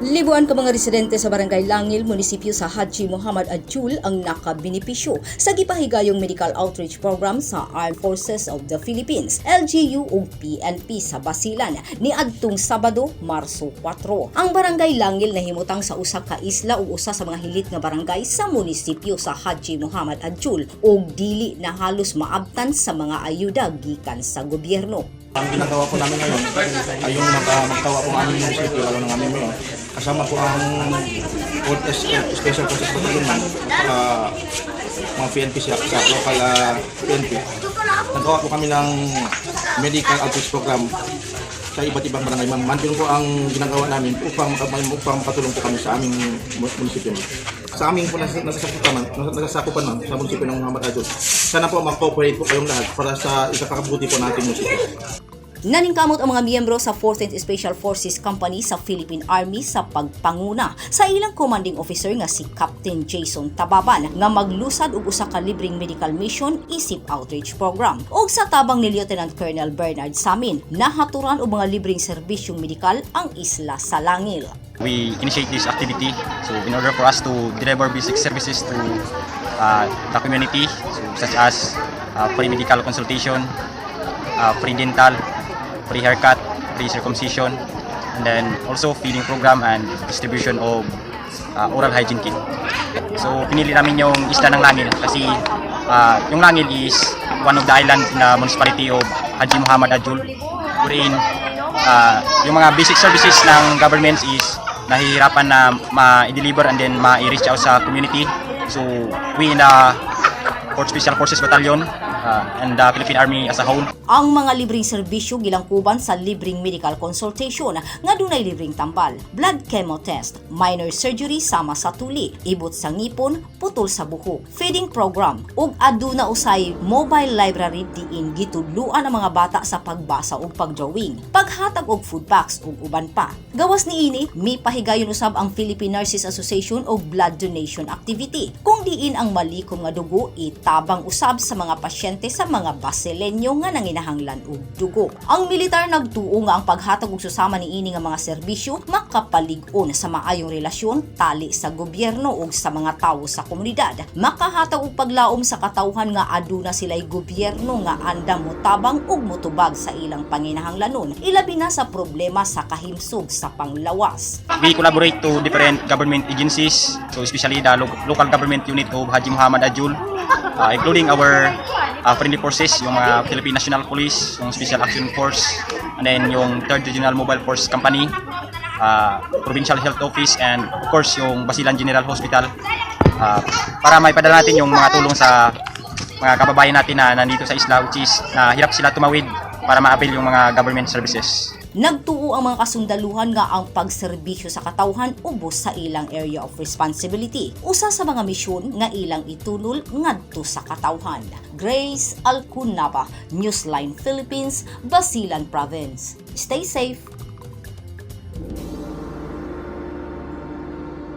Libuan ka mga residente sa Barangay Langil, munisipyo sa Haji Muhammad Adjul ang nakabenepisyo sa gipahigayong medical outreach program sa Armed Forces of the Philippines, LGU ug PNP sa Basilan niadtong Sabado, Marso 4. Ang Barangay Langil nahimutang sa usa ka isla ug usa sa mga hilit nga barangay sa munisipyo sa Haji Muhammad Adjul ug dili na halos maabtan sa mga ayuda gikan sa gobyerno. Ang ginagawa po namin ngayon ay yung magtawa po ang aming munisipyo, lalo ng aming mayor. Kasama po ang Old Special Forces Battalion man, mga PNP siya, sa local PNP. Nagawa po kami ng medical outreach program sa iba't ibang barangay. Ma'am, Nandun po ang ginagawa namin upang makatulong po kami sa aming munisipyo. Sa aming po nasasakupan, ma'am, sa munisipyo ng Muhammad Adjul. Sana po mag-cooperate po kayong lahat para sa ikakabuti po nating munisipyo. Naningkamot ang mga miyembro sa 14th Special Forces Company sa Philippine Army sa pagpanguna sa ilang commanding officer nga si Captain Jason Tababan nga maglusad og usa ka libreng medical mission isip outreach program. Ug sa tabang ni Lieutenant Colonel Bernard Samin, nahaturan og mga libreng serbisyong medikal ang isla sa Langil. We initiate this activity so in order for us to deliver basic services to the community, so such as free medical consultation, free dental, free haircut, free circumcision, and then also feeding program and distribution of oral hygiene kit. So pinili namin yung isla ng Langil kasi yung Langil is one of the islands in the municipality of Haji Muhammad Adjul, wherein yung mga basic services ng government is nahihirapan na ma-deliver and then ma-reach out sa community. So we in the 4th Special Forces Battalion and the Philippine Army as a whole. Ang mga libreng serbisyo gilangkuban sa libreng medical consultation nga dunay libreng tambal, blood chemo test, minor surgery sama sa tuli, ibot sa ngipon, putol sa buhok, feeding program, ug aduna usay mobile library diin gitudluan ang mga bata sa pagbasa ug pagdrawing, paghatag og food packs ug uban pa. Gawas niini, mipahigayon usab ang Philippine Nurses Association og blood donation activity kung diin ang malikom nga dugo itabang usab sa mga pasyente sa mga Basileño nga nanginahanglan og dugo. Ang militar nagtuo nga ang paghatag og susama niini nga mga serbisyo makapalig-on sa maayong relasyon tali sa gobyerno ug sa mga tawo sa komunidad. Makahatag og paglaom sa katawhan nga aduna sila'y gobyerno nga andam motabang ug motubag sa ilang panginahanglanon, ilabi na sa problema sa kahimsog sa panglawas. We collaborate to different government agencies, so especially the local government unit of Haji Muhammad Adjul, including our friendly forces, yung mga Philippine National Police, yung Special Action Force, and then yung 3rd Regional Mobile Force Company, Provincial Health Office, and of course yung Basilan General Hospital, para maipadala natin yung mga tulong sa mga kababayan natin na nandito sa isla, which is na hirap sila tumawid para ma-avail yung mga government services. Nagtuo ang mga kasundaluhan nga ang pagserbisyo sa katawhan ubos sa ilang area of responsibility. Usa sa mga misyon nga ilang itunol ngadto sa katawhan. Grace Alcunaba, Newsline Philippines, Basilan Province. Stay safe.